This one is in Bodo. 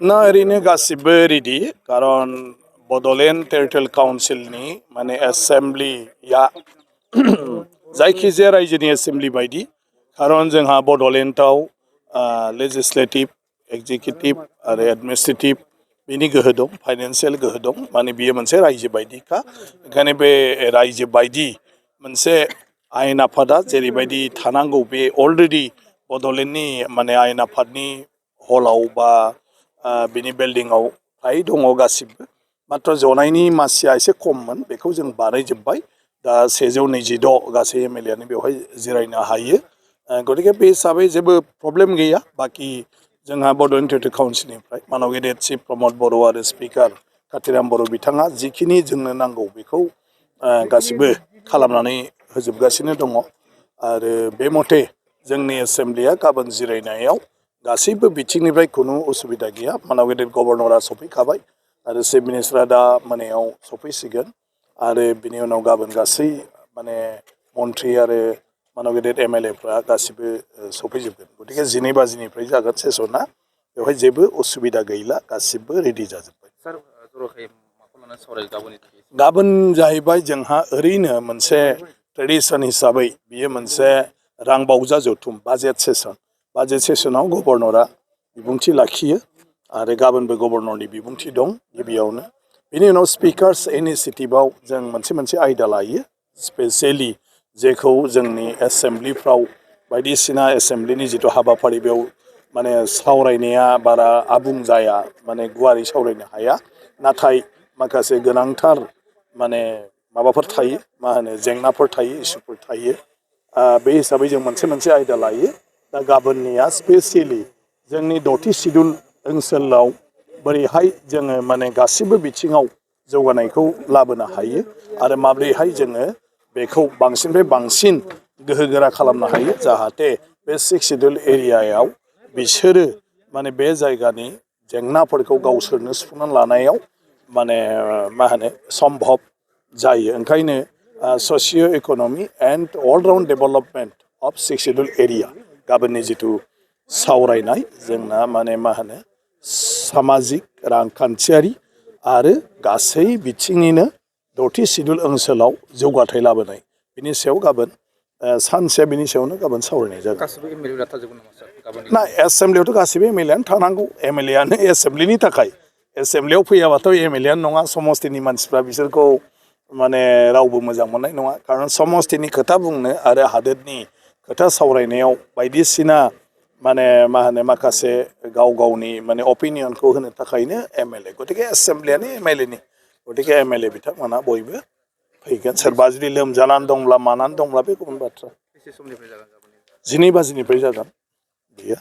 ना ओरैनो गासिबो रेडि कारन बड'लेण्ड टेरिटरियेल काउन्सिलनि माने एसेम्ब्लिया जायखिजाया रायजोनि एसेम्ब्लि बायदि कारन जोंहा बड'लेण्डआव लेजिस्लेटिभ एक्जिकिउटिभ आरो एडमिनिस्ट्रेटिभ बिनि गोहो दं फाइनान्सियेल गोहो दं माने बियो मोनसे रायजो बायदिखा ओंखायनो बे रायजो बायदि मोनसे आयेन आफादा जेरैबायदि थानांगौ बे अलरेडि बड'लेण्डनि माने आयेन आफादनि हलाव बा बिनि बिल्डिंआव फ्राय दङ गासिबो मात्र जनायनि मासिया एसे खममोन बेखौ जों बानायजोब्बाय दा 126 गासै एमएलएआनो बेवहाय जिरायनो हायो गतिके बे हिसाबै जेबो प्रब्लेम गैया बाखि जोंहा बड'लेण्ड टेरिटरियेल काउन्सिलनिफ्राय मानव गेदेर चिफ प्रमद बर' आरो स्पिकार कातिराम बर' बिथाङा जिखिनि जोंनो नांगौ बेखौ गासिबो खालामनानै होजोबगासिनो दङ आरो बे मथे जोंनि एसेम्ब्लिया गाबोन जिरायनायाव गासैबो बिथिंनिफ्राय खुनु उसुबिदा गैया मानव गेदेर गभर्नरा सफैखाबाय आरो चिफ मिनिस्टारा दा मोनायाव सफैसिगोन आरो बिनि उनाव गाबोन गासै माने मन्थ्रि आरो मानव गेदेर एमएलएफ्रा गासिबो सफैजोबगोन गतिके 12 बाजिनिफ्राय जागोन सेसना बेवहाय जेबो उसुबिदा गैला गासिबो रेडि जाजोब्बाय गाबोन जाहैबाय जोंहा ओरैनो मोनसे ट्रेडिसन हिसाबै बियो मोनसे रां बावजा जथुम बाजेट सेसनाव गभर्नरा बिबुंथि लाखियो आरो गाबोनबो गभर्नरनि बिबुंथि दं गिबियावनो बिनि उनाव स्पिकार्स इनिसियेटिभआव जों मोनसे आयदा लायो स्पेसियेलि जेखौ जोंनि एसेम्ब्लिफ्राव बायदिसिना एसेम्ब्लिनि जिथु हाबाफारि बेयाव माने सावरायनाया बारा आबुं जाया माने गुवारै सावरायनो हाया नाथाय माखासे गोनांथार माने माबाफोर थायो मा होनो जेंनाफोर थायो इसुफोर थायो बे हिसाबै जों मोनसे आयदा लायो दा गाबोननिया स्पेसियेलि जोंनि 10थि सिडुल ओनसोलाव बोरैहाय जोङो माने गासिबो बिथिङाव जौगानायखौ लाबोनो हायो आरो माब्रैहाय जोङो बेखौ बांसिननिफ्राय बांसिन गोहोगोरा खालामनो हायो जाहाथे बे 6 सिडुल एरियायाव बिसोरो माने बे जायगानि जेंनाफोरखौ गावसोरनो सुफुंनानै लानायाव माने मा होनो सम्भब जायो ओंखायनो socio' economy and all round development of 6 schedule area गाबोननि जिथु सावरायनाय जोंना माने मा होनो सामाजिक रांखान्थियारि आरो गासै बिथिंनिनो 10थि सिडुल ओनसोलाव जौगाथाय लाबोनाय बिनि सायाव गाबोन सानसे बिनि सायावनो गाबोन सावरायनाय जागोन ना एसेम्ब्लियावथ' गासिबो एमएलएआनो थानांगौ एमएलएआनो एसेम्ब्लिनि थाखाय एसेम्ब्लियाव फैयाबाथ' एमएलएआनो नङा समस्तिनि मानसिफ्रा बिसोरखौ माने रावबो मोजां मोननाय नङा खारन समस्तिनि खोथा बुंनो आरो हादोरनि खोथा सावरायनायाव बायदिसिना माने मा होनो माखासे गावनि माने अपिनियनखौ होनो थाखायनो एमएलए गतिके एसेम्ब्लियानो एमएलएनि गतिके एमएलए बिथांमोना बयबो फैगोन सोरबा जुदि लोमजानानै दंब्ला मानानै दंब्ला बे गुबुन बाथ्रा 12 बाजिनिफ्राय जागोन बेयो